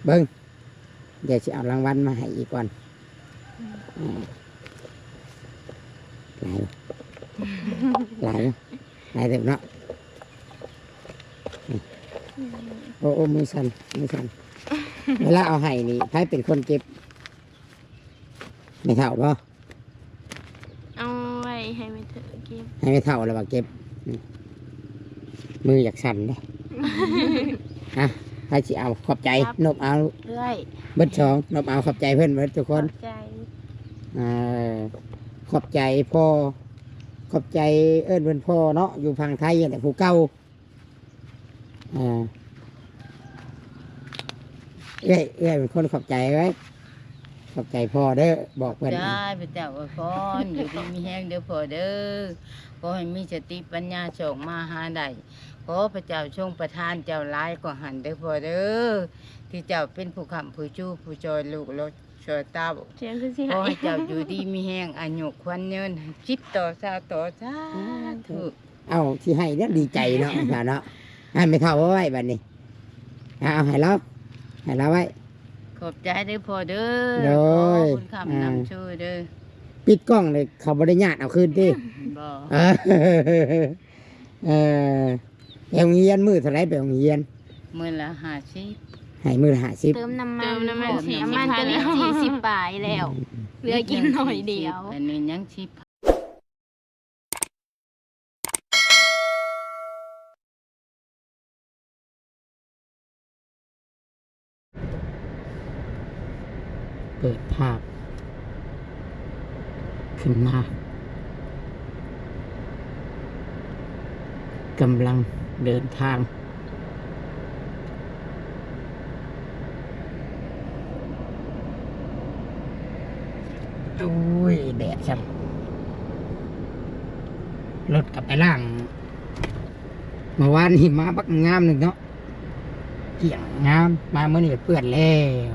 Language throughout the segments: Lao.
ເບິ່ງ ດຽວຊິເອົາລາງວັນມາໃຫ້ອີກກ່ອນ. ອືມ ອືມ ຫຼາຍ ຫຼາຍ ຫຼາຍເຕີບເນາະ. ອືມ ໂອ້ ໂອ້ ມືສັ່ນ ມືສັ່ນ. ເວລາເອົາໃຫ້ນີ້ ໃຜເປັນຄົນເກັບ? ແມ່ເຖົ້າບໍ່? ເອົາໄວ້ໃຫ້ແມ່ເຖົ້າເກັບ. ໃຫ້ແມ່ເຖົ້າລະວ່າເກັບ. ອືມ ມືຢາກສັ່ນເດ້. ຮະ ໃຜຊິເອົາ? ຂອບໃຈ. ນົບເອົາ. ເອື້ອຍ ເບິດສອງ ນົບເອົາ. ຂອບໃຈເພິ່ນເບິດທຸກຄົນ. ຂອບໃຈ. ເອີ ຂອບໃຈພໍ່ ຂອບໃຈ ເອີ້ນເພິ່ນພໍ່ເນາະ ຢູ່ຝັ່ງໄທຫັ້ນແຫຼະ ຜູ້ເກົ່າ. ອ່າ ເອື້ອຍ ເອື້ອຍເປັນຄົນຂອບໃຈໄວ້ ຂອບໃຈພໍ່ເດີ ບອກເພິ່ນ. ຂອບໃຈ ພະເຈົ້າອວຍພອນ ຢູ່ດີມີແຮງເດີພໍ່ເດີ ຂໍໃຫ້ມີສະຕິປັນຍາ ໂຊກມາຫາໄດ້ ຂໍພະເຈົ້າຊົງປະທານເຈົ້າຫຼາຍກວ່າຫັ້ນເດີພໍ່ເດີ ທີ່ເຈົ້າເປັນຜູ້ຄ້ຳຜູ້ຊູ ຜູ້ຊ່ອຍລູກ ຊ່ອຍເຕົ້າ ສຽງຄືຊິໄຫ້ ຂໍໃຫ້ເຈົ້າຢູ່ດີມີແຮງ ອາຍຸຂວັນຍືນ ສິບຕໍ່ຊາວຕໍ່ ສາທຸ. ເອົ້າ ຊິໃຫ້ແລ້ວດີໃຈເນາະ ເນາະ. ໃຫ້ແມ່ເຖົ້າເອົາໄວ້ບັດນີ້ ເອົາໃຫ້ລາວ ໃຫ້ລາວໄວ້. ຂອບໃຈເດີພໍ່ເດີ ໂດຍ ຂໍບຸນຄ້ຳນຳຊູເດີ. ປິດກ້ອງເລີຍ ເຂົາບໍ່ໄດ້ຍາດເອົາຄືນຕິ? ບໍ່. ເອີ ເອີ ໄປໂຮງຮຽນມື້ເທົ່າໃດ? ໄປໂຮງຮຽນມື້ລະຫ້າສິບ. ໃຫ້ມື້ລະຫ້າສິບ ເຕີມນ້ຳມັນ ເຕີມນ້ຳມັນສີ່ສິບ ນ້ຳມັນກໍເຫຼືອສີ່ສິບປາຍແລ້ວ ອືມ ເຫຼືອກິນໜ້ອຍດຽວ ອັນນີ້ຍັງສິບ. ເປີດພາບຂຶ້ນມາ ກຳລັງເດີນທາງ. ໂອ້ຍ ແດດຊ້ຳ ລົດກໍໄປລ້າງ ເມື່ອວານນີ້ມາບັກງາມໜຶ່ງເນາະ ກ້ຽງງາມ ມາມື້ນີ້ເປື້ອນແລ້ວ.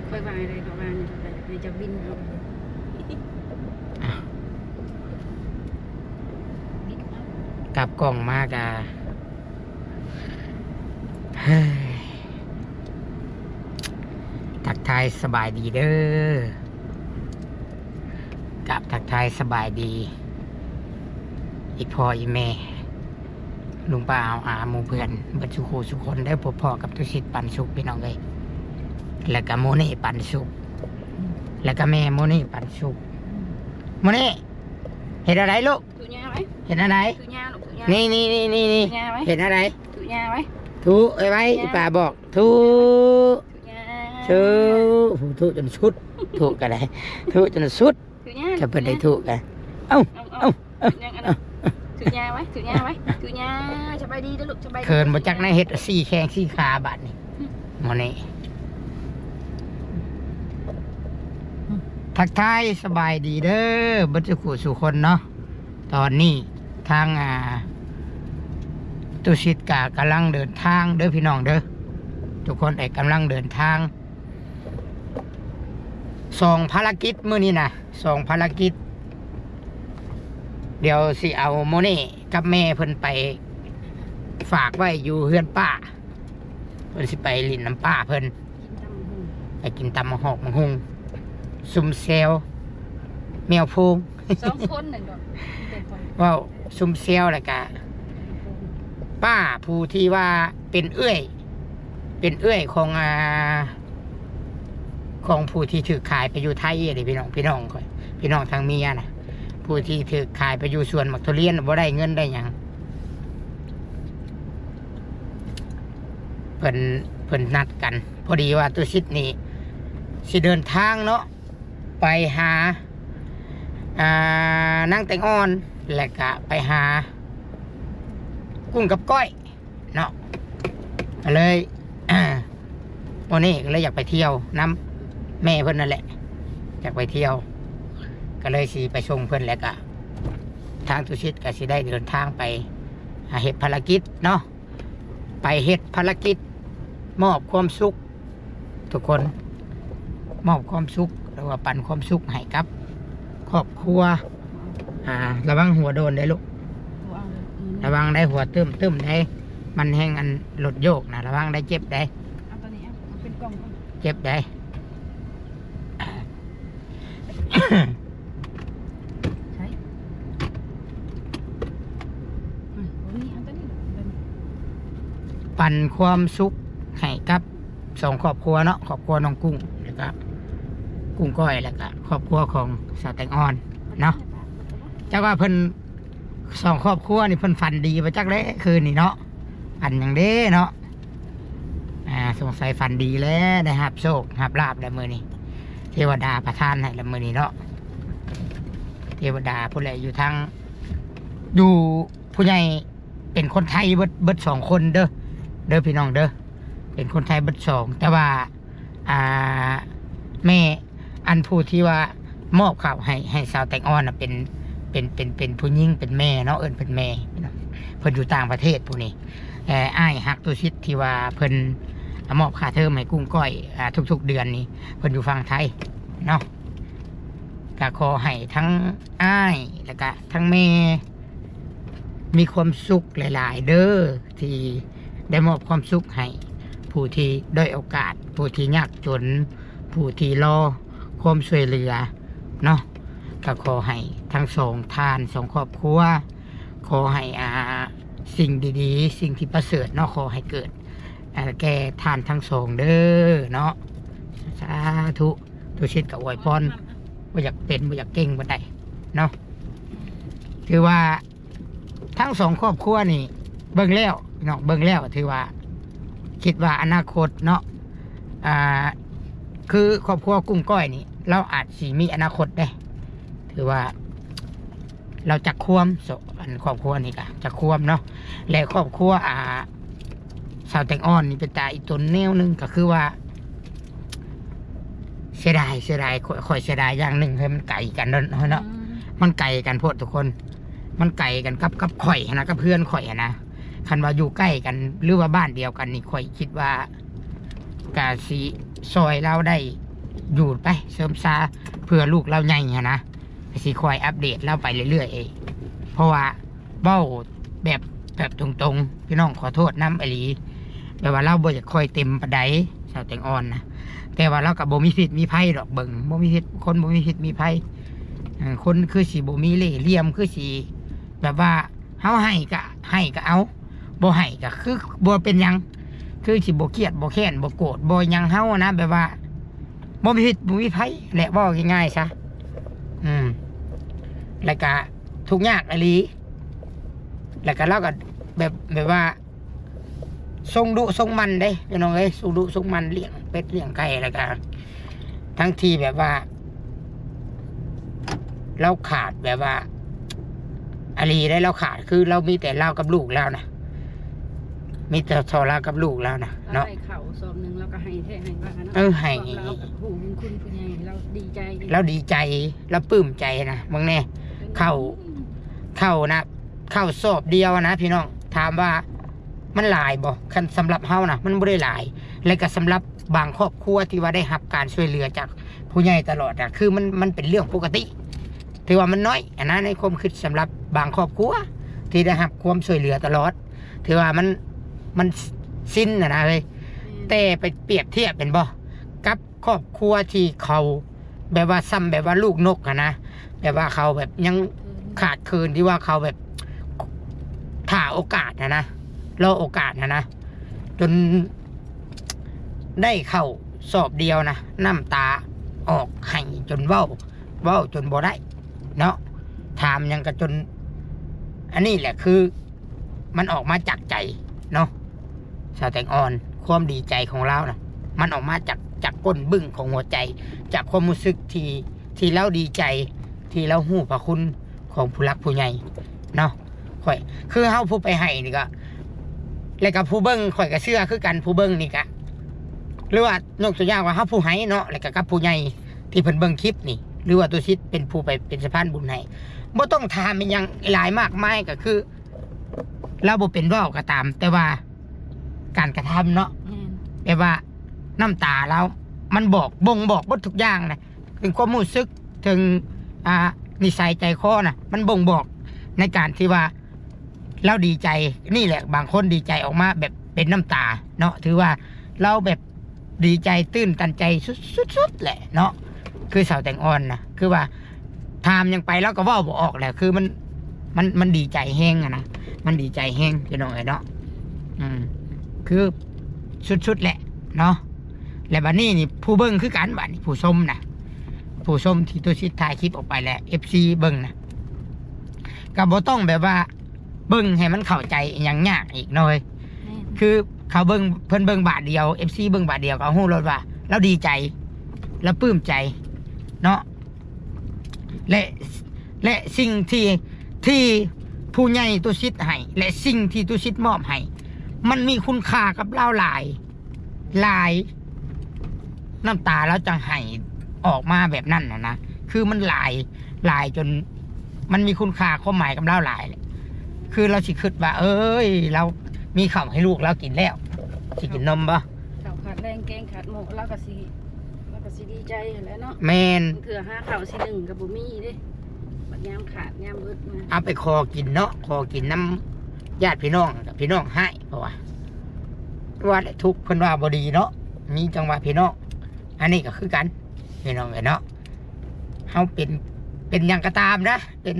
ຂ້ອຍວ່າໄດ້ ຂ້ອຍວ່ານີ້ ໃຫ້ເຈົ້າບິນເອົາ ອ່ະ ບິນເອົາ ກັບກ້ອງມາກະ ທັກທາຍສະບາຍດີເດີ ກາບທັກທາຍສະບາຍດີ ອີ່ພໍ່ອີ່ແມ່ ລຸງປ້າອາວອາ ໝູ່ເພື່ອນ ເບິດສູ່ຄູ່ສູ່ຄົນເດີ. ພົບພໍ້ກັບຕຸສິດ ປັນສຸກ ພີ່ນ້ອງເອີຍ ແລ້ວກະໂມເນ ປັນສຸກ ແລ້ວກະແມ່ໂມເນ ປັນສຸກ. ໂມເນ ເຮັດແນວໃດລູກ? ຖືຍາໄວ້ ເຮັດແນວໃດ? ຖືຍາລູກ ຖືຍາ ນີ້ໆໆໆ ຖືຍາໄວ້ ເຮັດແນວໃດ? ຖືຍາໄວ້ ຖືເອີຍໄວ້ ຖືຍາ ອີ່ປ້າບອກ ຖື ຖືຍາ ຖື ໂອ້ໂຫ ຖືຈົນສຸດ ຖືກໍໄດ້ ຖືຈົນສຸດ ຖືຍາ ຖ້າເພິ່ນໄດ້ຖືກໍ ເອົ້າ ເອົ້າ ເອົ້າ ເອົ້າ ຖືຍາໄວ້ ຖືຍາໄວ້ ຖືຍາ ສະບາຍດີເດີລູກ ສະບາຍດີ ເຂີນບໍ່ຈັກແນວເຮັດ ສີ່ແຂ້ງສີ່ຂາບາດນີ້ ອືມ ມື້ນີ້ ທັກທາຍສະບາຍດີເດີ ເບິດສູ່ຄູ່ສູ່ຄົນເນາະ. ຕອນນີ້ທາງ ອ່າ ຕຸສິດກະກຳລັງເດີນທາງເດີພີ່ນ້ອງເດີ ທຸກຄົນເອີຍ ກຳລັງເດີນທາງ ສອງພາລະກິດມື້ນີ້ນະ ສອງພາລະກິດ. ດຽວຊິເອົາໂມເນກັບແມ່ເພິ່ນໄປຝາກໄວ້ຢູ່ເຮືອນປ້າ ເພິ່ນຊິໄປຫຼິ້ນນຳປ້າເພິ່ນ ກິນຕຳບັກຫຸ່ງ ໄປກິນຕຳບັກຫອກບັກຫຸ່ງ ຊຸມແຊວ ແມວໂພງ ສອງຄົນນັ້ນເນາະ ເວົ້າຊຸມແຊວ ແລ້ວກະປ້າຜູ້ທີ່ວ່າເປັນເອື້ອຍ ເປັນເອື້ອຍຂອງ ອ່າ ຂອງຜູ້ທີ່ຖືກຂາຍໄປຢູ່ໄທເດ້ ພີ່ນ້ອງ ພີ່ນ້ອງຂ້ອຍ ພີ່ນ້ອງທາງເມຍນະ ຜູ້ທີ່ຖືກຂາຍໄປຢູ່ສວນໝາກທຸລຽນ ບໍ່ໄດ້ເງິນໄດ້ຫຍັງ ເພິ່ນ ເພິ່ນນັດກັນ ພໍດີວ່າຕຸສິດນີ້ຊິເດີນທາງເນາະ ໄປຫາ ອ່າ ນາງແຕງອ່ອນ ແລະກະໄປຫາກຸ້ງກັບກ້ອຍເນາະ ກະເລີຍ ມື້ນີ້ກະເລີຍຢາກໄປທ່ຽວນຳແມ່ເພິ່ນນັ້ນແຫຼະ ຢາກໄປທ່ຽວ ກະເລີຍຊິໄປສົ່ງເພິ່ນ ແລະກະທາງຕຸສິດກະຊິໄດ້ເດີນທາງໄປ ອ່າ ເຮັດພາລະກິດເນາະ ໄປເຮັດພາລະກິດມອບຄວາມສຸກ ທຸກຄົນ ມອບຄວາມສຸກ ຫຼືວ່າປັນຄວາມສຸກໃຫ້ກັບຄອບຄົວ. ອ່າ ລະວັງຫົວໂດນເດ້ລູກ ລະວັງໄດ້ຫົວຕຶ້ມໆໄດ້ ມັນແຮ່ງອັນລົດໂຍກນະ ລະວັງໄດ້ເຈັບໄດ້ ເອົາໂຕນີ້ ເອົາ ເຈັບໃດ໋. ໃສ ປັ່ນຄວາມສຸກໃຫ້ກັບສອງຄອບຄົວເນາະ, ຄອບຄົວນ້ອງກຸ້ງ ແລ້ວກະກຸ້ງກ້ອຍ ແລ້ວກະຄອບຄົວຂອງສາວແຕງອ່ອນເນາະ. ຈັກວ່າເພິ່ນ ສອງຄອບຄົວນີ້ເພິ່ນຝັນດີບໍ່ຈັກແຫຼະຄືນນີ້ເນາະ. ຝັນຫຍັງເດ້ເນາະ? ອ່າ ສົງໄສຝັນດີແຫຼະ ໄດ້ຮັບໂຊກຮັບລາບແລ້ວມື້ນີ້ ເທວະດາປະທານໃຫ້ແລ້ວມື້ນີ້ເນາະ. ເທວະດາພຸ້ນແຫຼະ ຢູ່ທາງ ຢູ່ ຜູ້ໃຫຍ່ເປັນຄົນໄທເບິດ ເບິດສອງຄົນເດີ ເດີພີ່ນ້ອງເດີ ເປັນຄົນໄທເບິດສອງ ແຕ່ວ່າ ອ່າ ແມ່ ອັນຜູ້ທີ່ວ່າມອບເຂົ້າໃຫ້ ໃຫ້ສາວແຕງອ່ອນນະ ເປັນ ເປັນ ເປັນ ເປັນຜູ້ຍິງ ເປັນແມ່ເນາະ ເອີ້ນເພິ່ນແມ່ ເພິ່ນຢູ່ຕ່າງປະເທດຜູ້ນີ້. ແຕ່ອ້າຍຮັກຕຸສິດທີ່ວ່າເພິ່ນມອບຄ່າເທີມໃຫ້ກຸ້ງກ້ອຍ ອ່າ ທຸກໆເດືອນນີ້ ເພິ່ນຢູ່ຝັ່ງໄທເນາະ. ກະຂໍໃຫ້ທັງອ້າຍ ແລ້ວກະທັງແມ່ ມີຄວາມສຸກຫຼາຍໆເດີ ທີ່ໄດ້ມອບຄວາມສຸກໃຫ້ຜູ້ທີ່ດ້ອຍໂອກາດ ຜູ້ທີ່ຍາກຈົນ ຜູ້ທີ່ລໍຄວາມຊ່ວຍເຫຼືອເນາະ. ກໍຂໍໃຫ້ທັງສອງທ່ານ ສອງຄອບຄົວ ຂໍໃຫ້ ອ່າ ສິ່ງດີໆ ສິ່ງທີ່ປະເສີດເນາະ ຂໍໃຫ້ເກີດ ອ່າ ແກ່ທ່ານທັງສອງເດີເນາະ. ສາທຸ. ຕຸສິດກໍອວຍພອນ ບໍ່ຢາກເປັນ ບໍ່ຢາກເກັ່ງປານໃດເນາະ. ຖືວ່າທັງສອງຄອບຄົວນີ້ເບິ່ງແລ້ວເນາະ ເບິ່ງແລ້ວຖືວ່າ ຄິດວ່າອະນາຄົດເນາະ ອ່າ ຄືຄອບຄົວກຸ້ງກ້ອຍນີ້ ລາວອາດຊິມີອະນາຄົດເດ້. ຖືວ່າ ລາວຈັກຄວາມ ສ- ອັນຄອບຄົວນີ້ກະຈັກຄວາມເນາະ ແລະ ຄອບຄົວ ອ່າ ສາວແຕງອ່ອນນີ້ເປັນຕາອີ່ຕົນແນວໜຶ່ງ ກໍຄືວ່າ ເສຍດາຍ ເສຍດາຍ ຂ້ອຍ ຂ້ອຍເສຍດາຍຢ່າງໜຶ່ງ ເຮີ້ຍ ມັນໄກກັນເນາະ ເນາະ ອືມ ມັນໄກກັນໂພດທຸກຄົນ ມັນໄກກັນກັບ ກັບຂ້ອຍຫັ້ນນະ ກັບເຮືອນຂ້ອຍຫັ້ນນະ. ຄັນວ່າຢູ່ໃກ້ກັນ ຫຼືວ່າບ້ານດຽວກັນນີ້ ຂ້ອຍຄິດວ່າກະຊິຊ່ອຍລາວໄດ້ຢູ່ໄປ ເສີມສາ ເພື່ອລູກລາວໃຫຍ່ຫັ້ນນະ. ກະຊິຄອຍອັບເດດລາວໄປເລື້ອຍໆ ເພາະວ່າເວົ້າແບບ ແບບຕົງໆ ພີ່ນ້ອງ ຂໍໂທດນຳອີ່ຫຼີ ແບບວ່າລາວບໍ່ຢາກຄ່ອຍເຕັມປານໃດ ສາວແຕງອ່ອນນະ. ແຕ່ວ່າລາວກໍບໍ່ມີພິດມີໄພດອກ ເບິ່ງ ບໍ່ມີພິດ ຄົນບໍ່ມີພິດມີໄພ ເອີ ຄົນຄືຊິບໍ່ມີເລ່ຫຼ່ຽມ ຄືຊິແບບວ່າ ເຮົາໃຫ້ກະ ໃຫ້ກະເອົາ ບໍ່ໃຫ້ກະຄືບໍ່ເປັນຫຍັງ ຄືຊິບໍ່ກຽດບໍ່ແຄ້ນບໍ່ໂກດບໍ່ຫຍັງເຮົານະ ແບບວ່າບໍ່ມີພິດບໍ່ມີໄພແຫຼະ ເວົ້າງ່າຍໆຊະ. ອືມ ແລ້ວກະທຸກຍາກອີ່ຫຼີ ແລ້ວກະລາວກະແບບ ແບບວ່າ ຊົງດຸຊົງໝັ່ນເດ້ພີ່ນ້ອງເອີຍ ຊົງດຸຊົງໝັ່ນ ລ້ຽງເປັດລ້ຽງໄກ່ ແລ້ວກະທັງທີ່ແບບວ່າ ລາວຂາດແບບວ່າ ອາລີໄດ້ ລາວຂາດ ຄືລາວມີແຕ່ລາວກັບລູກລາວນະ ມີແຕ່ເທົ່າລາວກັບລູກລາວນະ ລາວ ເນາະ ໃຫ້ເຂົ້າສອບໜຶ່ງ ລາວກໍໃຫ້ແທ້ໃຫ້ວ່າເນາະ ເອີ ໃຫ້ ລາວຮູ້ບຸນຄຸນຜູ້ໃຫຍ່ ລາວດີໃຈ ລາວດີໃຈ ລາວປຶ້ມໃຈນະ ເບິ່ງແດ່ ເຂົ້າ ເຂົ້ານະ ເຂົ້າສອບດຽວນະພີ່ນ້ອງ ຖາມວ່າ ມັນຫຼາຍບໍ່? ຄັນສຳລັບເຮົານະ ມັນບໍ່ໄດ້ຫຼາຍ ແລະກະສຳລັບບາງຄອບຄົວທີ່ວ່າໄດ້ຮັບການຊ່ວຍເຫຼືອຈາກຜູ້ໃຫຍ່ຕະຫຼອດນະ ຄືມັນ ມັນເປັນເລື່ອງປົກກະຕິ ຖືວ່າມັນໜ້ອຍຫັ້ນນະ ໃນຄວາມຄິດສຳລັບບາງຄອບຄົວທີ່ໄດ້ຮັບຄວາມຊ່ວຍເຫຼືອຕະຫຼອດ ຖືວ່າມັນ ມັນຊິນຫັ້ນນະເອີຍ ແຕ່ໄປປຽບທຽບແມ່ນບໍ່ ກັບຄອບຄົວທີ່ເຂົາ ແບບວ່າ ສ່ຳແບບວ່າລູກນົກຫັ້ນນະ ແບບວ່າເຂົາແບບຍັງຂາດເຂີນ ທີ່ວ່າເຂົາແບບຖ້າໂອກາດຫັ້ນນະ ລໍໂອກາດຫັ້ນນະ ຈົນໄດ້ເຂົ້າສອບດຽວນະ ນ້ຳຕາອອກ ໄຫ້ຈົນເວົ້າ ເວົ້າຈົນບໍ່ໄດ້ເນາະ ຖາມຫຍັງກໍຈົນ ອັນນີ້ແຫຼະຄື ມັນອອກມາຈາກໃຈເນາະ ສາວແຕງອ່ອນ ຄວາມດີໃຈຂອງລາວນະ ມັນອອກມາຈາກ ຈາກກົ້ນບຶ້ງຂອງຫົວໃຈ ຈາກຄວາມຮູ້ສຶກທີ່ ທີ່ລາວດີໃຈ ທີ່ລາວຮູ້ພະຄຸນຂອງຜູ້ຫຼັກຜູ້ໃຫຍ່ເນາະ. ຂ້ອຍ ຄືເຮົາຜູ້ໄປໃຫ້ນີ້ກໍ ແລ້ວກໍຜູ້ເບິ່ງ ຂ້ອຍກໍເຊື່ອຄືກັນ ຜູ້ເບິ່ງນີ້ກໍ ຫຼືວ່າຍົກຕົວຢ່າງວ່າເຮົາຜູ້ໃຫ້ເນາະ ແລ້ວກໍກັບຜູ້ໃຫຍ່ທີ່ເພິ່ນເບິ່ງຄລິບນີ້ ຫຼືວ່າຕຸສິດເປັນຜູ້ໄປເປັນສະພານບຸນໃຫ້ ບໍ່ຕ້ອງຖາມອີ່ຫຍັງຫຼາຍມາກມາຍ ກໍຄື ລາວບໍ່ເປັນເວົ້າກໍຕາມ ແຕ່ວ່າການກະທຳເນາະ ແມ່ນ ແບບວ່ານ້ຳຕາລາວ ມັນບອກ ບົ່ງບອກເບິດທຸກຢ່າງນະ ເຖິງຄວາມຮູ້ສຶກ ເຖິງ ອ່າ ນິໄສໃຈຄໍນະ ມັນບົ່ງບອກໃນການທີ່ວ່າລາວດີໃຈ. ນີ້ແຫຼະ ບາງຄົນດີໃຈອອກມາແບບເປັນນ້ຳຕາເນາະ ຖືວ່າລາວແບບ ດີໃຈຕື່ນຕັນໃຈສຸດໆໆແຫຼະເນາະ. ຄືສາວແຕງອ່ອນນະ ຄືວ່າຖາມຫຍັງໄປລາວກໍເວົ້າບໍ່ອອກແຫຼະ ຄືມັນ ມັນ ມັນດີໃຈແຮງຫັ້ນນະ ມັນດີໃຈແຮງພີ່ນ້ອງເອີຍເນາະ. ອືມ ຄືສຸດໆແຫຼະເນາະ. ແລະບັດນີ້ນີ້ຜູ້ເບິ່ງຄືກັນ ບັດນີ້ຜູ້ຊົມນະ ຜູ້ຊົມທີ່ຕຸສິດຖ່າຍຄລິບອອກໄປ ແລະເອັຟຊີເບິ່ງນະ ກໍບໍ່ຕ້ອງແບບວ່າເບິ່ງໃຫ້ມັນເຂົ້າໃຈອີ່ຫຍັງຍາກອີກເນາະເອີຍ. ແມ່ນ ຄືເຂົາເບິ່ງ ເພິ່ນເບິ່ງບາດດຽວ ເອັຟຊີເບິ່ງບາດດຽວກໍຮູ້ໂລດວ່າລາວດີໃຈ ລາວປຶ້ມໃຈເນາະ. ແລະ ແລະສິ່ງທີ່ ທີ່ຜູ້ໃຫຍ່ຕຸສິດໃຫ້ ແລະສິ່ງທີ່ຕຸສິດມອບໃຫ້ ມັນມີຄຸນຄ່າກັບລາວຫຼາຍ ຫຼາຍ ນ້ຳຕາລາວຈັ່ງໄຫ້ອອກມາແບບນັ້ນນະນະ. ຄືມັນຫຼາຍ ຫຼາຍຈົນມັນມີຄຸນຄ່າຄວາມໝາຍກັບລາວຫຼາຍແຫຼະ. ຄືລາວຊິຄິດວ່າ ເອີຍ ລາວມີເຂົ້າໃຫ້ລູກລາວກິນແລ້ວ ຊິກິນນົມບໍ່? ເຂົ້າຂາດແລງແກງຂາດໝໍ້ ລາວກໍຊິ ລາວກໍຊິດີໃຈຫັ້ນແຫຼະເນາະ. ແມ່ນ ເທື່ອຫາເຂົ້າຊິໜຶ້ງກໍບໍ່ມີເດ້ ບັດຍາມຂາດຍາມເບິດມາ ເອົາໄປຂໍກິນເນາະ ຂໍກິນນຳຍາດພີ່ນ້ອງ ພີ່ນ້ອງໃຫ້ ເພາະວ່າ ວ່າແຫຼະທຸກ ເພິ່ນວ່າບໍ່ດີເນາະ ມີຈັ່ງວ່າພີ່ນ້ອງ. ອັນນີ້ກໍຄືກັນພີ່ນ້ອງເອີຍເນາະ. ເຮົາເປັນ ເປັນຫຍັງກໍຕາມນະ ເປັນ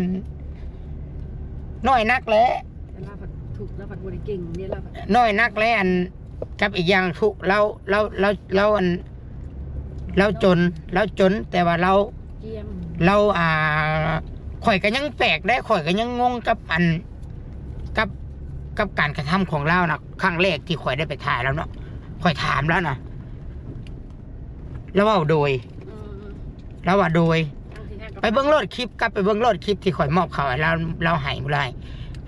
ນ້ອຍນັກແຫຼະ ແຕ່ລາວພັດທຸກ ລາວພັດບໍ່ໄດ້ເກັ່ງເດ້ ລາວພັດ ນ້ອຍນັກແຫຼະ ອັນ ກັບອີກຢ່າງທຸກ ລາວ ລາວ ລາວ ລາວ ອັນ ລາວຈົນ ລາວຈົນ ແຕ່ວ່າລາວ ຈຽມ ລາວ ອ່າ ຂ້ອຍກໍຍັງແປກເດ້ ຂ້ອຍກໍຍັງງົງກັບ ອັນ ກັບ ກັບການກະທຳຂອງລາວນະ. ຄັ້ງແລກທີ່ຂ້ອຍໄດ້ໄປຖ່າຍລາວເນາະ ຂ້ອຍຖາມລາວນະ ລາວເວົ້າໂດຍ ອືມ ລາວວ່າໂດຍ ໄປເບິ່ງໂລດຄລິບ ກັບໄປເບິ່ງໂລດຄລິບທີ່ຂ້ອຍມອບເຂົ້າໃຫ້ລາວ ລາວໃຫ້ບໍ່ໄດ້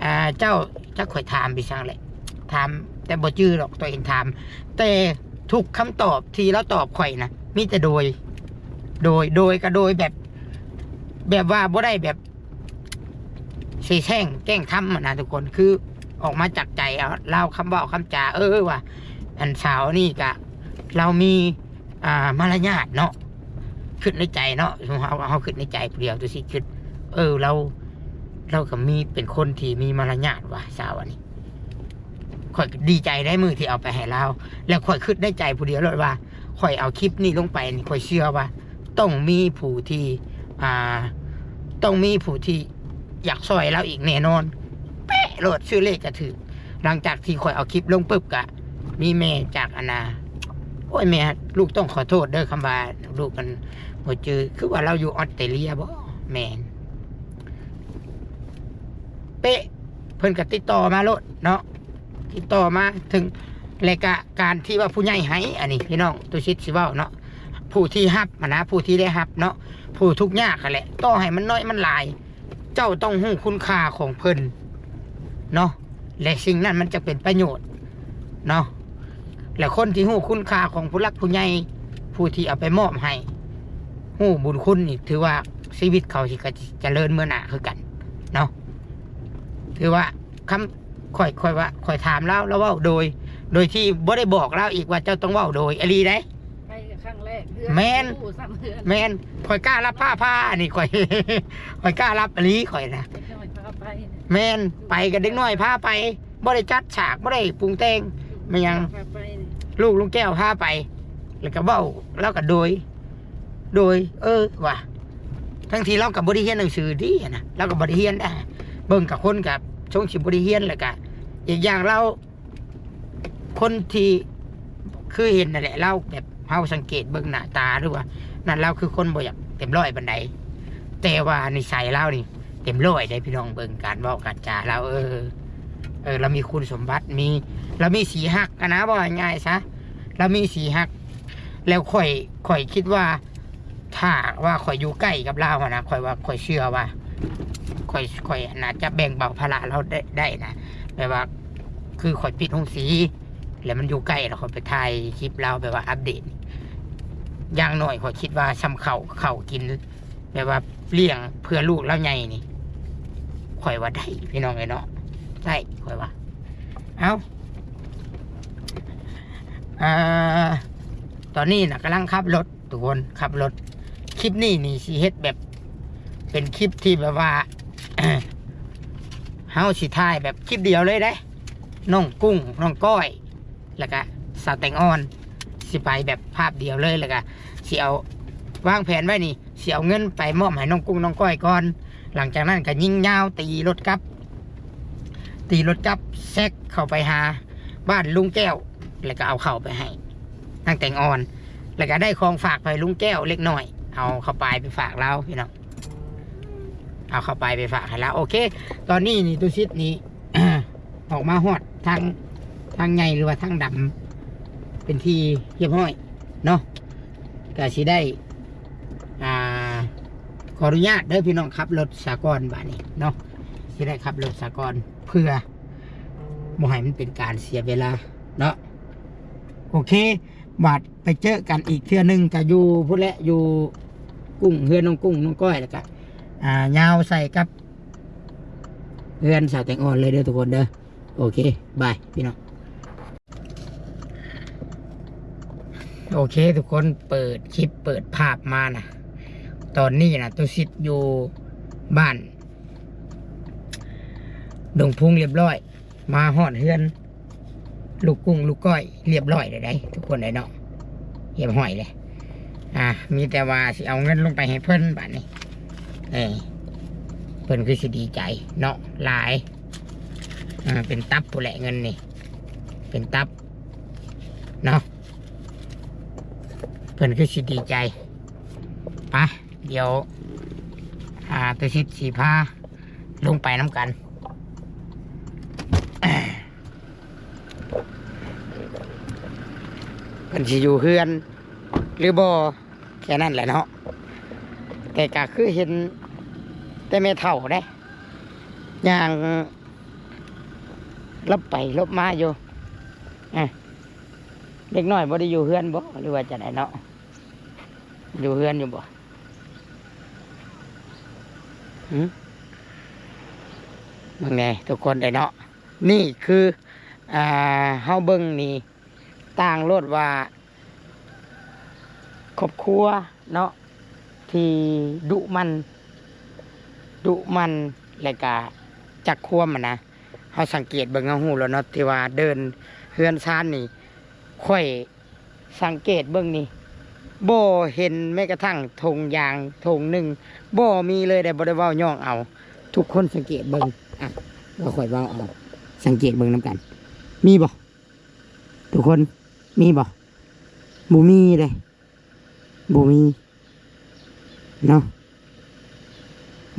ອ່າ ເຈົ້າ ຈັກຂ້ອຍຖາມໄປສັງແຫຼະ ຖາມ ແຕ່ບໍ່ຈື່ດອກ ຕົວເອງຖາມ ແຕ່ທຸກຄຳຕອບທີ່ລາວຕອບຂ້ອຍນະ ມີແຕ່ໂດຍ ໂດຍ ໂດຍກໍໂດຍແບບ ແບບວ່າບໍ່ໄດ້ແບບ ເສແສ້ງແກ້ງທຳຫັ້ນນະທຸກຄົນ ຄືອອກມາຈາກໃຈ ເອົາລາວຄຳເວົ້າຄຳຈາ ເອີ ວ່າ ອັນສາວນີ້ກະ ລາວມີ ອ່າ ມາລະຍາດເນາະ ຄິດໃນໃຈເນາະ ເຮົາ ເຮົາຄິດໃນໃຈຜູ້ດຽວ ຕຸສິດຄິດ ເອີ ລາວ ລາວກໍມີ ເປັນຄົນທີ່ມີມາລະຍາດວ່າ ສາວອັນນີ້. ຂ້ອຍກໍດີໃຈໄດ໋ມື້ທີ່ເອົາໄປໃຫ້ລາວ ແລ້ວຂ້ອຍຄິດໃນໃຈຜູ້ດຽວໂລດວ່າ ຂ້ອຍເອົາຄລິບນີ້ລົງໄປນີ້ ຂ້ອຍເຊື່ອວ່າຕ້ອງມີຜູ້ທີ່ ອ່າ ຕ້ອງມີຜູ້ທີ່ຢາກຊ່ອຍລາວອີກແນ່ນອນ. ເປະໂລດ ຊື່ເລກກໍຖືກ. ຫຼັງຈາກທີ່ຂ້ອຍເອົາຄລິບລົງປຶບ ກະມີແມ່ຈາກອັນນາ ໂອ້ຍ ແມ່ ລູກຕ້ອງຂໍໂທດເດີ ຄຳວ່າລູກມັນບໍ່ຈື່ ຄືວ່າລາວຢູ່ອອສເຕຣເລຍບໍ? ແມ່ນ ເປະ ເພິ່ນກໍຕິດຕໍ່ມາໂລດເນາະ ຕິດຕໍ່ມາເຖິງ ແລະກະການທີ່ວ່າຜູ້ໃຫຍ່ໃຫ້ ອັນນີ້ພີ່ນ້ອງ ຕຸສິດຊິເວົ້າເນາະ ຜູ້ທີ່ຮັບຫັ້ນນະ ຜູ້ທີ່ໄດ້ຮັບເນາະ ຜູ້ທຸກຍາກຫັ້ນແຫຼະ ຕໍ່ໃຫ້ມັນໜ້ອຍມັນຫຼາຍ ເຈົ້າຕ້ອງຮູ້ຄຸນຄ່າຂອງເພິ່ນເນາະ ແລະສິ່ງນັ້ນມັນຈະເປັນປະໂຫຍດເນາະ. ແລະຄົນທີ່ຮູ້ຄຸນຄ່າຂອງຜູ້ຫຼັກຜູ້ໃຫຍ່ ຜູ້ທີ່ເອົາໄປມອບໃຫ້ ຮູ້ບຸນຄຸນນີ້ ຖືວ່າຊີວິດເຂົາຊິກະຈະເລີນເມືອໜ້າຄືກັນເນາະ. ຖືວ່າຄຳ ຂ້ອຍ ຂ້ອຍວ່າ ຂ້ອຍຖາມລາວ ລາວເວົ້າໂດຍ ໂດຍທີ່ບໍ່ໄດ້ບອກລາວອີກວ່າເຈົ້າຕ້ອງເວົ້າໂດຍ ອີ່ຫຼີໃດ໋. ໄປກໍຄັ້ງແລກ ເຮືອນ ແມ່ນ ບໍ່ຮູ້ຊ້ຳເຮືອນ ແມ່ນ ຂ້ອຍກ້າລັບພາ ພາ ອັນນີ້ຂ້ອຍ ຂ້ອຍກ້າລັບອີ່ຫຼີຂ້ອຍນະ ເດັກນ້ອຍພາໄປ ແມ່ນ ໄປກໍເດັກນ້ອຍພາໄປ ບໍ່ໄດ້ຈັດສາກ ບໍ່ໄດ້ປຸງແຕ່ງ ແມ່ນຫຍັງ ພາໄປ ລູກລຸງແກ້ວພາໄປ ແລ້ວກໍເວົ້າ ລາວກໍໂດຍ ໂດຍ ເອີ ວ່າ ທັງທີ່ລາວກໍບໍ່ໄດ້ຮຽນໜັງສືຕິຫັ້ນນະ ລາວກໍບໍ່ໄດ້ຮຽນໄດ໋ ເບິ່ງກັບຄົນກໍຊົງຊິບໍ່ໄດ້ຮຽນ ແລ້ວກໍອີກຢ່າງລາວ ຄົນທີ່ຄືເຫັນນັ້ນແຫຼະ ລາວແບບ ເຮົາສັງເກດເບິ່ງໜ້າຕາ ຫຼືວ່ານັ້ນ ລາວຄືຄົນບໍ່ຢາກເຕັມຮ້ອຍປານໃດ ແຕ່ວ່ານິໄສລາວນີ້ເຕັມຮ້ອຍເດ້ພີ່ນ້ອງ ເບິ່ງການເວົ້າການຈາລາວ ເອີ ເອີ ລາວມີຄຸນສົມບັດ ມີ ລາວມີສີຮັກຫັ້ນນະ ເວົ້າງ່າຍໆຊະ ລາວມີສີຮັກ ແລ້ວຂ້ອຍ ຂ້ອຍຄິດວ່າ ຖ້າວ່າຂ້ອຍຢູ່ໃກ້ກັບລາວຫັ້ນນະ ຂ້ອຍວ່າ ຂ້ອຍເຊື່ອວ່າ ຂ້ອຍ ຂ້ອຍໜ້າຈະແບ່ງເບົາພາລະລາວໄດ້ ໄດ້ນະ ແບບວ່າ ຄືຂ້ອຍປິດໂຮງສີ ແລ້ວມັນຢູ່ໃກ້ ແລ້ວຂ້ອຍໄປຖ່າຍຄລິບລາວ ແບບວ່າອັບເດດ ຢ່າງໜ້ອຍຂ້ອຍຄິດວ່າສ່ຳເຂົ້າ ເຂົ້າກິນ ແບບວ່າລ້ຽງເພື່ອລູກລາວໃຫຍ່ນີ້ ຂ້ອຍວ່າໄດ້ພີ່ນ້ອງເອີຍເນາະ ໄດ້ ຂ້ອຍວ່າ. ເອົ້າ ອ່າ ຕອນນີ້ນະກຳລັງຂັບລົດ ທຸກຄົນ ຂັບລົດ ຄລິບນີ້ນີ້ຊິເຮັດແບບເປັນຄລິບທີ່ແບບວ່າ ເຮົາຊິຖ່າຍແບບຄລິບດຽວເລີຍເດ້ ນ້ອງກຸ້ງ ນ້ອງກ້ອຍ ແລ້ວກະສາວແຕງອ່ອນ ຊິໄປແບບພາບດຽວເລີຍ ແລ້ວກະຊິເອົາ ວາງແຜນໄວ້ນີ້ ຊິເອົາເງິນໄປມອບໃຫ້ນ້ອງກຸ້ງນ້ອງກ້ອຍກ່ອນ. ຫຼັງຈາກນັ້ນກະຍິງຍາວຕີລົດກັບ ຕີລົດກັບແຊກເຂົ້າໄປຫາບ້ານລຸງແກ້ວ ແລ້ວກະເອົາເຂົ້າໄປໃຫ້ນາງແຕງອ່ອນ ແລ້ວກະໄດ້ຂອງຝາກໄປລຸງແກ້ວເລັກນ້ອຍ ເອົາເຂົ້າປາຍໄປຝາກລາວພີ່ນ້ອງ. ເອົາເຂົ້າປາຍໄປຝາກໃຫ້ລາວ. ໂອເຄ ຕອນນີ້ນີ້ ຕຸສິດນີ້ ອອກມາຮອດທາງ ທາງໃຫຍ່ ຫຼືວ່າທາງດຳ ເປັນທີ່ຮຽບຮ້ອຍເນາະ. ກະຊິໄດ້ ອ່າ ຂໍອະນຸຍາດເດີພີ່ນ້ອງ ຂັບລົດສາກ່ອນບາດນີ້ເນາະ. ຊິໄດ້ຂັບລົດສາກ່ອນ ເພື່ອບໍ່ໃຫ້ມັນເປັນການເສຍເວລາເນາະ. ໂອເຄ ບາດ ໄປເຈີກັນອີກເທື່ອໜຶ່ງ ກະຢູ່ພຸ້ນແຫຼະ ຢູ່ກຸ້ງ ເຮືອນນ້ອງກຸ້ງນ້ອງກ້ອຍ ແລ້ວກະ ອ່າ ຍາວໃສ່ກັບເຮືອນສາວແຕງອ່ອນເລີຍເດີທຸກຄົນເດີ. ໂອເຄ ບາຍພີ່ນ້ອງ. ໂອເຄທຸກຄົນ ເປີດຄລິບເປີດພາບມານະ ຕອນນີ້ນະ ຕຸສິດຢູ່ບ້ານດົງພຸງຮຽບຮ້ອຍ ມາຮອດເຮືອນລູກກຸ້ງລູກກ້ອຍຮຽບຮ້ອຍແລ້ວໃດ໋ ທຸກຄົນເອີຍເນາະ. ຮຽບຮ້ອຍເລີຍ ອ່າ ມີແຕ່ວ່າຊິເອົາເງິນລົງໄປໃຫ້ເພິ່ນບາດນີ້ ເອີ ເພິ່ນຄືຊິດີໃຈເນາະ ຫຼາຍ ອ່າ ເປັນຕັບພຸ້ນແຫຼະເງິນນີ້ ເປັນຕັບເນາະ ເພິ່ນຄືຊິດີໃຈ. ໄປ ດຽວ ອ່າ ຕຸສິດຊິພາລົງໄປນຳກັນ ເພິ່ນຊິຢູ່ເຮືອນຫຼືບໍ່ ແຄ່ນັ້ນແຫຼະເນາະ. ແຕ່ກະຄືເຫັນແຕ່ແມ່ເຖົ້າເດ້ ຍ່າງຫຼົບໄປຫຼົບມາຢູ່. ອ່າ ເດັກນ້ອຍບໍ່ໄດ້ຢູ່ເຮືອນບໍ່ ຫຼືວ່າຈັ່ງໃດເນາະ? ຢູ່ເຮືອນຢູ່ບໍ່? ຫຶ ເບິ່ງແດ່ທຸກຄົນເອີຍເນາະ. ນີ້ຄື ອ່າ ເຮົາເບິ່ງນີ້ ຕ່າງໂລດວ່າຄອບຄົວເນາະ ທີ່ດຸໝັ່ນ ດຸໝັ່ນ ແລະກະຈັກຄວາມຫັ້ນນະ. ເຮົາສັງເກດເບິ່ງ ເຮົາຮູ້ແລ້ວເນາະ ທີ່ວ່າເດີ່ນເຮືອນຊານນີ້ ຂ້ອຍສັງເກດເບິ່ງນີ້ ບໍ່ເຫັນແມ້ກະທັ່ງຖົງຢາງຖົງໜຶ່ງ ບໍ່ມີເລີຍເດ້. ບໍ່ໄດ້ເວົ້າຍ້ອງເອົາ ທຸກຄົນສັງເກດເບິ່ງ ອ່ະ ວ່າຂ້ອຍເວົ້າເອົາ ສັງເກດເບິ່ງນຳກັນ ມີບໍ່? ທຸກຄົນມີບໍ່? ບໍ່ມີເດ້ ບໍ່ມີເນາະ.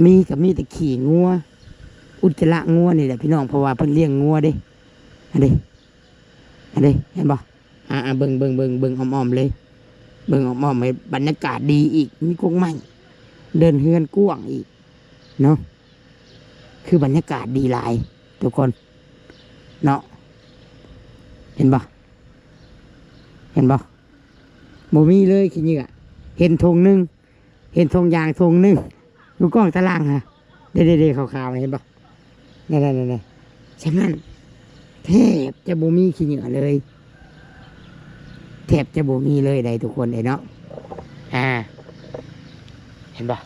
ມີກະມີແຕ່ຂີ້ງົວ ອຸດຈະລະງົວນີ້ແຫຼະພີ່ນ້ອງ ເພາະວ່າເພິ່ນລ້ຽງງົວເດ້. ອັນເດ້ ອັນເດ້ ເຫັນບໍ່? ອ່າ ອ່າ ເບິ່ງ ເບິ່ງ ເບິ່ງ ເບິ່ງອ້ອມໆເລີຍ ເບິ່ງອ້ອມໆເລີຍ. ບັນຍາກາດດີອີກ ມີກົກໄມ້ ເດີ່ນເຮືອນກວ້າງອີກເນາະ. ຄືບັນຍາກາດດີຫຼາຍທຸກຄົນເນາະ. ເຫັນບໍ່? ເຫັນບໍ່? ບໍ່ມີເລີຍຂີ້ເຫຍື້ອ ເຫັນຖົງໜຶ່ງ ເຫັນຖົງຢາງຖົງໜຶ່ງ ຢູ່ກ້ອງຕາລ່າງຫັ້ນ ເດ້ໆໆ ຂາວໆ ເຫັນບໍ່? ນັ້ນໆໆ ສຳນັ້ນ ແທບຈະບໍ່ມີຂີ້ເຫຍື້ອເລີຍ ແທບຈະບໍ່ມີເລີຍໃດ໋ ທຸກຄົນເອີຍເນາະ. ອ່າ ເຫັນບໍ່?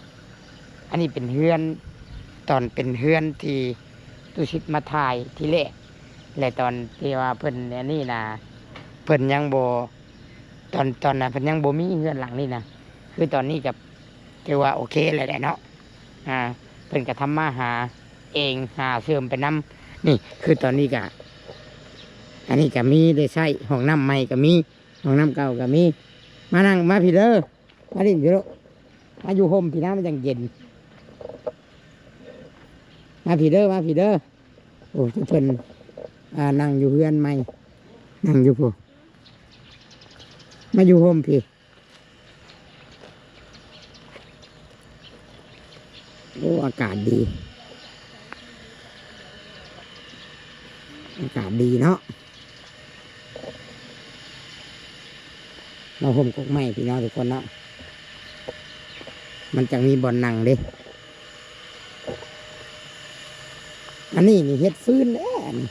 ອັນນີ້ເປັນເຮືອນ ຕອນເປັນເຮືອນທີ່ຕຸສິດມາຖ່າຍທີແລກ ແລະ ຕອນທີ່ວ່າເພິ່ນອັນນີ້ນະ ເພິ່ນຍັງບໍ່ ຕອນ ຕອນນັ້ນເພິ່ນຍັງບໍ່ມີເຮືອນຫຼັງນີ້ນະ. ຄືຕອນນີ້ກະຖືວ່າໂອເຄແລ້ວແຫຼະເນາະ. ອ່າ ເພິ່ນກະທຳມາຫາເອງ ຫາເສີມໄປນຳ. ນີ້ ຄືຕອນນີ້ກະ ອັນນີ້ກະມີໄດ້ໃຊ້ ຫ້ອງນ້ຳໃໝ່ກະມີ ຫ້ອງນ້ຳເກົ່າກະມີ. ມານັ່ງ ມາພີ້ເດີ ມາຫຼິ້ນພີ້ລູກ ມາຢູ່ຮົ່ມພີ້ນະ ມັນຈັ່ງເຢັນ. ມາພີ້ເດີ ມາພີ້ເດີ. ໂອ້ ເພິ່ນ ອ່າ ນັ່ງຢູ່ເຮືອນໃໝ່ ນັ່ງຢູ່ພຸ້ນ ມາຢູ່ຮົ່ມພີ້. ໂອ້ ອາກາດດີ ອາກາດດີເນາະ. ມາຮົ່ມກົກໄມ້ພີ່ນ້ອງທຸກຄົນເນາະ ມັນຈັ່ງມີບ່ອນນັ່ງເດ້. ອັນນີ້ນີ້ເຮັດຟືນເດ້ ອັນນີ້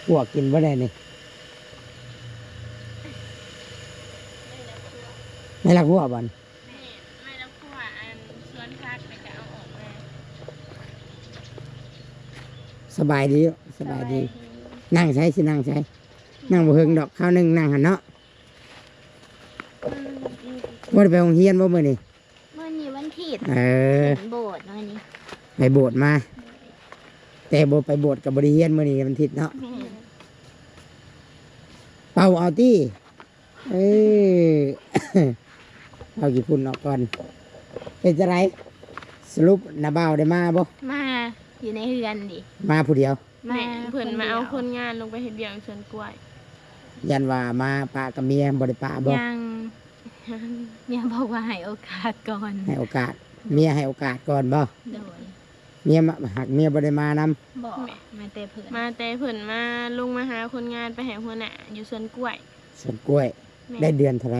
ຂົ້ວກິນບໍ່ໄດ້ນີ້ ໄມ້ລະຂົ້ວບໍ່? ແມ່ນ ໄມ້ລະຂົ້ວ ອັນສວນຜັກ ແລ້ວກະເອົາອອກມາ. ສະບາຍດີ ສະບາຍດີ ສະບາຍດີ. ນັ່ງໃສ ຊິນັ່ງໃສ? ນັ່ງບໍ່ເຖິງດອກ ຄາວໜຶ່ງນັ່ງຫັ້ນເນາະ. ບໍ່ໄດ້ໄປໂຮງຮຽນບໍ່ມື້ນີ້? ມື້ນີ້ວັນທິດ. ເອີ ຂຶ້ນໂບດມື້ນີ້ ໄປໂບດມາ. ແຕ່ບໍ່ໄປໂບດກໍບໍ່ໄດ້ຮຽນມື້ນີ້ວັນທິດເນາະ. ແມ່ນ. ເປົ່າເອົາຕິ. ເອີ ເອົາຂີ້ຝຸ່ນອອກກ່ອນ. ເປັນຈັ່ງໃດ ສະຫຼຸບນ້າບ່າວໄດ້ມາບໍ່? ມາ ຢູ່ໃນເຮືອນເດ. ມາຜູ້ດຽວ? ມາ ແມ່ນ ເພິ່ນມາເອົາຄົນງານລົງໄປເຮັດວຽກຢູ່ສວນກ້ວຍ. ຢ້ານວ່າມາປະກັບເມຍ ບໍ່ໄດ້ປະບໍ່? ຍັງ ເມຍບອກວ່າໃຫ້ໂອກາດກ່ອນ. ໃຫ້ໂອກາດ ເມຍໃຫ້ໂອກາດກ່ອນບໍ່? ໂດຍ. ເມຍມາ ຫາກເມຍບໍ່ໄດ້ມານຳ? ບໍ່ ມາແຕ່ເພິ່ນ ມາແຕ່ເພິ່ນມາ ລົງມາຫາຄົນງານ ໄປໃຫ້ຫົວໜ້າຢູ່ສວນກ້ວຍ. ສວນກ້ວຍ. ແມ່ນ. ໄດ້ເດືອນເທົ່າໃດ?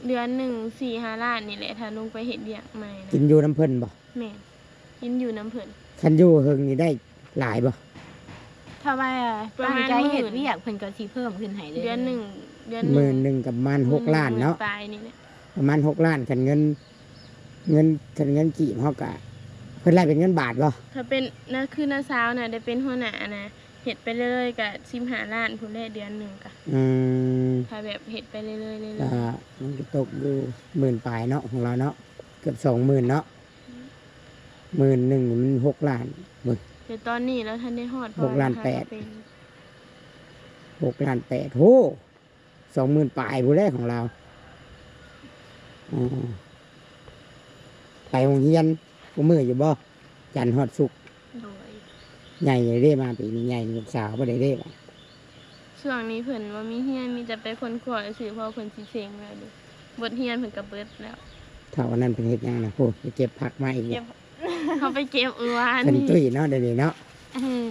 ເດືອນໜຶ່ງສີ່ຫ້າລ້ານນີ້ແຫຼະ ຖ້າລົງໄປເຮັດວຽກໃໝ່ນະ. ກິນຢູ່ນຳເພິ່ນບໍ່? ແມ່ນ. ກິນຢູ່ນຳເພິ່ນ. ຄັນຢູ່ເຫິງນີ້ໄດ້ຫຼາຍບໍ່? ຖ້າວ່າ ປະມານ ຕັ້ງໃຈເຮັດວຽກ ໝື່ນ ເພິ່ນກໍຊິເພີ່ມຂຶ້ນໃຫ້ເລີຍ. ເດືອນໜຶ່ງ ເດືອນໜຶ່ງ ໝື່ນໜຶ່ງກໍປະມານຫົກລ້ານເນາະ. ປາຍນີ້ແຫຼະ ປະມານຫົກລ້ານ. ຄັນເງິນ ເງິນ ຄັນເງິນກີບເຮົາກະ ເພິ່ນໄລ່ເປັນເງິນບາດບໍ່? ຖ້າເປັນນະ ຄືນ້າສາວນະ ໄດ້ເປັນຫົວໜ້ານະ ເຮັດໄປເລື້ອຍໆ ກະສິບຫ້າລ້ານພຸ້ນແຫຼະ ເດືອນໜຶ່ງກະ. ອືມ ຖ້າແບບເຮັດໄປເລື້ອຍໆ ເລື້ອຍໆ ກະມັນກໍຕົກຢູ່ໝື່ນປາຍເນາະ ຂອງລາວເນາະ ເກືອບສອງໝື່ນເນາະ. ໝື່ນໜຶ່ງມັນຫົກລ້ານເບິ່ງ. ແຕ່ຕອນນີ້ລາວທັນໄດ້ຮອດ ຫົກລ້ານແປດ ເປັນຫົກລ້ານແປດ. ໂຫ ສອງໝື່ນປາຍພຸ້ນແຫຼະຂອງລາວ. ອືມ ໄປໂຮງຮຽນຄູ່ມື້ຢູ່ບໍ່? ຈັນຮອດສຸກ. ໂດຍ. ໃຫຍ່ເດ້ມາປີນີ້ ໃຫຍ່ ລູກສາວບໍ່ໄດ້ເດ້. ຊ່ວງນີ້ເພິ່ນບໍ່ມີຮຽນ ມີແຕ່ໄປຄົ້ນຄວ້າຊື່ໆ ເພາະເພິ່ນຊິເສັງແລ້ວເດ້ ບົດຮຽນເພິ່ນກໍເບິດແລ້ວ. ເຖົ້າອັນນັ້ນເພິ່ນເຮັດຫຍັງນະ? ໂອ້ ໄປເກັບຜັກມາອີກ. ເກັບ ເຮົາໄປເກັບມື້ວານນີ້. ເພິ່ນຕຸ້ຍເນາະ ດຽວນີ້ເນາະ. ອືມ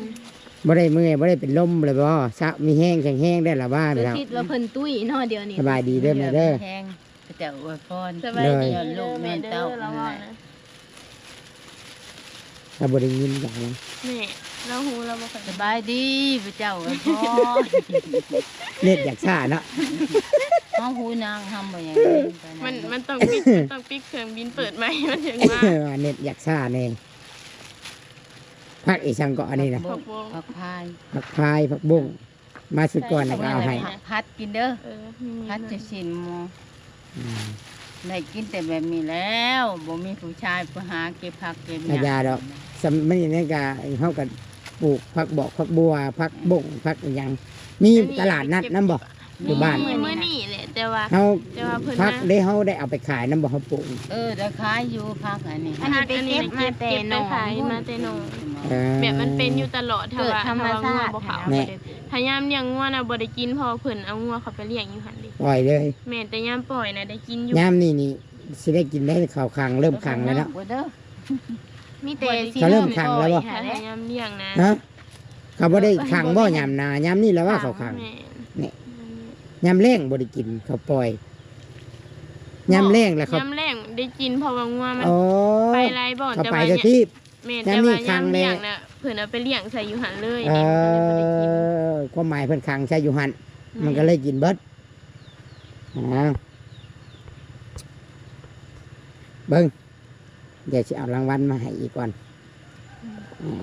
ບໍ່ໄດ້ເມື່ອຍ ບໍ່ໄດ້ເປັນລົມເລີຍບໍ່? ຊະ ມີແຮງ ແຂງແຮງໄດ້ລະວ່າ. ແມ່ເຖົ້າ ຄິດວ່າເພິ່ນຕຸ້ຍເນາະ ດຽວນີ້. ສະບາຍດີເດີແມ່ເດີ. ແຮງ ພະເຈົ້າອວຍພອນ. ສະບາຍດີເດີ ລູກແມ່ເຕົ້າ ລາວເວົ້ານະ. ລາວບໍ່ໄດ້ຍິນຫຍັງນະ. ແມ່ ລາວຮູ້ ລາວບໍ່ຄ່ອຍ. ສະບາຍດີ ພະເຈົ້າອວຍພອນ. ເນັດຢາກຊ້າເນາະ. ເຮົາຮູ້ນາງ ເຮົາບໍ່ຢາກໄດ້ຍິນປານນັ້ນ. ມັນ ມັນຕ້ອງປິດ ມັນຕ້ອງປິດເຄື່ອງບິນເປີດໃໝ່ ມັນເຖິງມາ. ເນັດຢາກຊ້າແດ່. ຜັກອີ່ສັງເກາະອັນນີ້ນະ? ຜັກບົ້ງ ຜັກພາຍ ຜັກພາຍ ຜັກບົ້ງ. ມາຊຸດກ່ອນນະກໍເອົາໃຫ້ ຜັດກິນເດີ. ເອີ ຜັດຈະຊິນໝໍ. ອືມ ໄດ້ກິນແຕ່ແບບນີ້ແລ້ວ ບໍ່ມີຜູ້ຊາຍໄປຫາເກັບຜັກເກັບຫຍັງ. ກະຢ່າດອກ ສຳ ມັນນີ້ກະ ເຮົາກະປູກຜັກບອກ ຜັກບົວ ຜັກບົ້ງ ຜັກອີ່ຫຍັງ. ມີຕະຫຼາດນັດນຳບໍ່? ຢູ່ບ້ານ ມີມື້ນີ້ແຫຼະ ແຕ່ວ່າ ເຮົາ ແຕ່ວ່າເພິ່ນ ຜັກເດ້ ເຮົາໄດ້ເອົາໄປຂາຍນຳບໍ່? ເຮົາປູກ. ເອີ ໄດ້ຂາຍຢູ່ຜັກອັນນີ້. ອັນນີ້ໄປເກັບມາແຕ່ໜອງ ມາແຕ່ໜອງ. ເອີ ແບບມັນເປັນຢູ່ຕະຫຼອດ ຖ້າວ່າ ຖ້າວ່າງົວບໍ່ເຂົ້າ. ແມ່ ຖ້າຍາມລ້ຽງງົວນະບໍ່ໄດ້ກິນ ເພາະວ່າເພິ່ນເອົາງົວເຂົ້າໄປລ້ຽງຢູ່ຫັ້ນເດ້. ປ່ອຍເລີຍ. ແມ່ນ ແຕ່ຍາມປ່ອຍນະໄດ້ກິນຢູ່. ຍາມນີ້ນີ້ຊິໄດ້ກິນໄດ້ ເຂົ້າຂັງ ເລີ່ມຂັງແລ້ວເນາະ. ມີແຕ່ຊິເລີ່ມຂັງແລ້ວບໍ່? ຖ້າຍາມລ້ຽງນະ. ຮະ? ເຂົາບໍ່ໄດ້ຂັງບໍ່ຍາມນາ ຍາມນີ້ລະວ່າເຂົາຂັງ. ແມ່ນ ນີ້ ອືມ ຍາມແລ້ງບໍ່ໄດ້ກິນ ເຂົາປ່ອຍ. ຍາມແລ້ງລະ ເຂົາ ຍາມແລ້ງໄດ້ກິນ ເພາະວ່າງົວມັນ ອໍ ໄປຫຼາຍບ່ອນ. ເຂົາໄປ ແຕ່ວ່າ ກໍຄື ແມ່ນ ແຕ່ວ່າຍາມລ້ຽງນະ ເພິ່ນເອົາໄປລ້ຽງໃສ່ຢູ່ຫັ້ນເລີຍ. ເອີ ຄວາມໝາຍເພິ່ນຂັງໃສ່ຢູ່ຫັ້ນ. ແມ່ນ ມັນກໍເລີຍກິນເບິດ. ອ່າ ເບິ່ງ ດຽວຊິເອົາລາງວັນມາໃຫ້ອີກກ່ອນ. ອືມ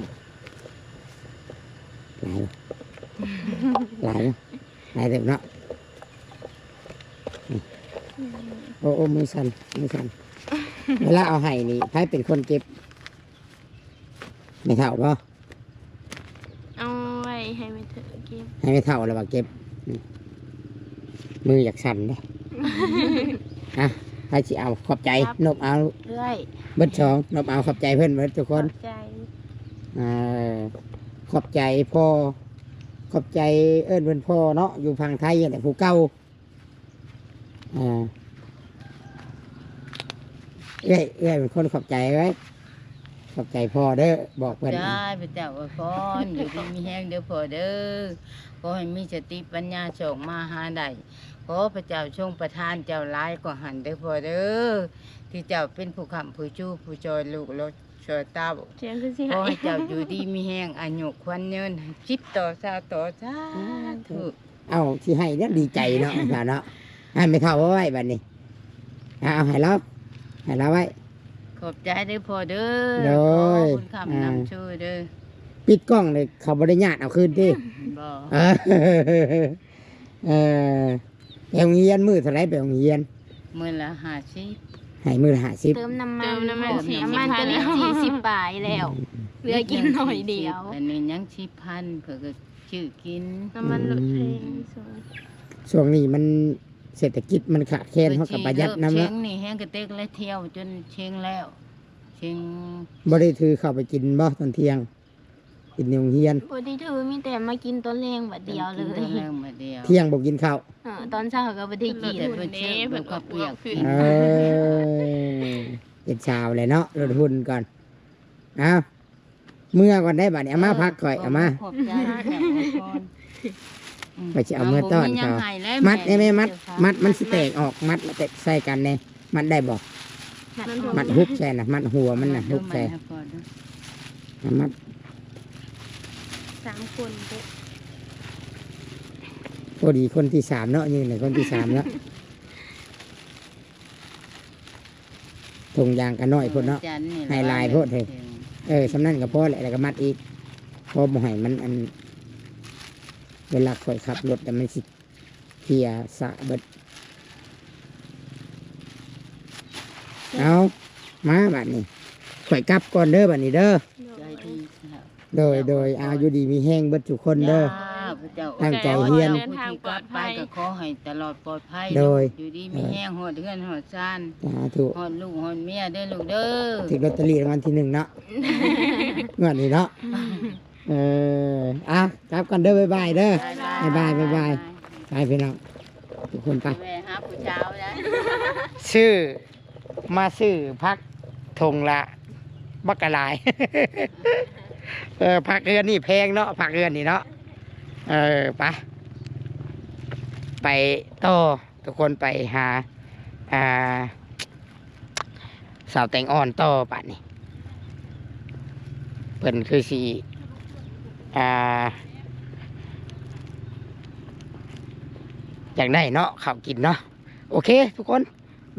ຫຼາຍ ຫຼາຍ ຫຼາຍເຕີບເນາະ. ໂອ້ ໂອ້ ມືສັ່ນ ມືສັ່ນ. ເວລາເອົາໃຫ້ນີ້ ໃຜເປັນຄົນເກັບ? ແມ່ເຖົ້າບໍ່? ເອົາໄວ້ໃຫ້ແມ່ເຖົ້າເກັບ. ໃຫ້ແມ່ເຖົ້າລະວ່າເກັບ. ອືມ ມືຢາກສັ່ນເດ້. ອ່ະ ໃຜຊິເອົາ? ຂອບໃຈ. ນົບເອົາ. ເອື້ອຍ ເບິດສອງ. ນົບເອົາ. ຂອບໃຈເພິ່ນເບິດທຸກຄົນ. ຂອບໃຈ. ເອີ ຂອບໃຈພໍ່ ຂອບໃຈ ເອີ້ນເພິ່ນພໍ່ເນາະ ຢູ່ຝັ່ງໄທຫັ້ນແຫຼະ ຜູ້ເກົ່າ. ອ່າ ເອື້ອຍ ເອື້ອຍເປັນຄົນຂອບໃຈເວີ້ຍ. ຂອບໃຈພໍ່ເດີ ບອກເພິ່ນ. ຈ້າ ພະເຈົ້າອວຍພອນ ຢູ່ດີມີແຮງເດີພໍ່ເດີ. ຂໍໃຫ້ມີສະຕິປັນຍາ ໂຊກມາຫາໄດ້. ຂໍພະເຈົ້າຊົງປະທານເຈົ້າຫຼາຍກວ່າຫັ້ນເດີພໍ່ເດີ ທີ່ເຈົ້າເປັນຜູ້ຄ້ຳຜູ້ຊູ ຜູ້ຊ່ອຍລູກ ຊ່ອຍເຕົ້າ. ສຽງຄືຊິໄຫ້. ຂໍໃຫ້ເຈົ້າຢູ່ດີມີແຮງ ອາຍຸຂວັນຍືນ ສິບຕໍ່ ຊາວຕໍ່ ສາທຸ. ເອົ້າ ຊິໃຫ້ແລ້ວ ດີໃຈເນາະ ເນາະ. ໃຫ້ແມ່ເຖົ້າເອົາໄວ້ບັດນີ້. ເອົາ ໃຫ້ລາວ ໃຫ້ລາວໄວ້. ຂອບໃຈເດີພໍ່ເດີ. ໂດຍ. ຂໍບຸນຄ້ຳນຳຊູເດີ. ປິດກ້ອງເລີຍ ເຂົາບໍ່ໄດ້ຍາດເອົາຄືນຕິ? ບໍ່. ເອີ ເອີ. ໄປໂຮງຮຽນມື້ເທົ່າໃດ ໄປໂຮງຮຽນ? ມື້ລະຫ້າສິບ. ໃຫ້ມື້ລະຫ້າສິບ ເຕີມນ້ຳມັນ ເຕີມນ້ຳມັນ ຫົກສິບ ນ້ຳມັນ ສີ່ສິບ ປາຍແລ້ວ ອືມ ເຫຼືອກິນໜ້ອຍດຽວ. ອັນນີ້ຍັງສິບພັນ ເພິ່ນກໍຊື້ກິນ ນ້ຳມັນລົດແພງ. ອືມ ຊ່ວງນີ້ມັນເສດຖະກິດມັນຂາດແຄນ ເຮົາກໍປະຢັດນຳເນາະ. ເຊັງນີ້ແຮງກະເຕັກແລະ ທ່ຽວຈົນເຊັງແລ້ວ ເຊັງ. ບໍ່ໄດ້ຖືເຂົ້າໄປກິນບໍ່ຕອນທ່ຽງ? ກິນຢູ່ໂຮງຮຽນ ບໍ່ໄດ້ຖື ມີແຕ່ມາກິນຕອນແລງບາດດຽວເລີຍ. ກິນຕອນແລງບາດດຽວ ທ່ຽງບໍ່ກິນເຂົ້າ. ເອີ ຕອນເຊົ້າກໍບໍ່ໄດ້ກິນ ແຕ່ເພິ່ນເຊີບເພິ່ນກໍປຽກກິນ. ເອີ ເປັນສາວແລ້ວເນາະ ລົດຫຸ່ນກ່ອນ. ເອົາ ເມືອກ່ອນໄດ໋ບາດນີ້ ເອົາມາ ເອີ ພັກຂ້ອຍ ເອົາມາ ຂອບໃຈແຂກອວຍພອນ. ອືມ ຂ້ອຍຊິເອົາເມືອຕ້ອນເຂົາ. ມັດແດ່ແມ່ ມັດ ມັດມັນຊິແຕກອອກ ມັດ ມັດແຕກໃສ່ກັນແດ່. ມັດໄດ້ບໍ່? ມັດ ມັດຮຸບໃສ່ນະ ມັດຫົວມັນນະ ເອົາ ຮຸບໃສ່ ມັດ ເອົາ ມັດ ສາມຄົນເດ້. ພໍດີຄົນທີສາມເນາະ ຢືນໃນຄົນທີສາມເນາະ. ຖົງຢາງກໍນ້ອຍໂພດເນາະ ໃຫ້ຫຼາຍໂພດເຮີ້ຍ. ເອີ ສ່ຳນັ້ນກໍພໍແຫຼະ ແລ້ວກໍມັດອີກ ພໍບໍ່ໃຫ້ມັນ ອັນ ເວລາຂ້ອຍຂັບລົດແລ້ວມັນຊິ ເພຍສະເບິດ. ເອົາ ມາບາດນີ້ ຂ້ອຍກັບກ່ອນເດີບາດນີ້ເດີ. ໂດຍ ໂດຍ ໂດຍ ເອົາ ຢູ່ດີມີແຮງເບິດທຸກຄົນເດີ. ຈ້າ ພະເຈົ້າ ຕັ້ງໃຈຮຽນ ເດີນທາງປອດໄພ ກໍຂໍໃຫ້ຕະຫຼອດປອດໄພ. ໂດຍ ຢູ່ດີມີແຮງ ຮອດເຮືອນຮອດຊານ. ສາທຸ ຮອດລູກຮອດເມຍເດີລູກເດີ. ຖືກລອດເຕີຣີລາງວັນທີໜຶ່ງເນາະ ງວດນີ້ເນາະ. ເອີ ອ່ະ ກັບກ່ອນເດີ ບາຍບາຍເດີ. ບາຍບາຍ ບາຍບາຍ ບາຍບາຍ ໄປພີ່ນ້ອງ ທຸກຄົນໄປ ແວ່ຫາຜູ້ສາວໄດ້ ຊື້ ມາຊື້ຜັກຖົງລະບັກກະຫຼາຍ. ເອີ ຜັກເຮືອນນີ້ແພງເນາະ ຜັກເຮືອນນີ້ເນາະ. ເອີ ໄປ ໄປຕໍ່ ທຸກຄົນ ໄປຫາ ອ່າ ສາວແຕງອ່ອນຕໍ່ບາດນີ້ ເພິ່ນຄືຊິ ອ່າ ຢາກໄດ້ເນາະ ເຂົ້າກິນເນາະ. ໂອເຄ ທຸກຄົນ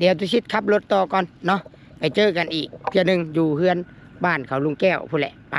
ດຽວຕຸຊິດຂັບລົດຕໍ່ກ່ອນເນາະ ໄປເຈີກັນອີກເທື່ອໜຶ່ງຢູ່ເຮືອນບ້ານເຂົາລຸງແກ້ວພຸ້ນແຫຼະ. ໄປ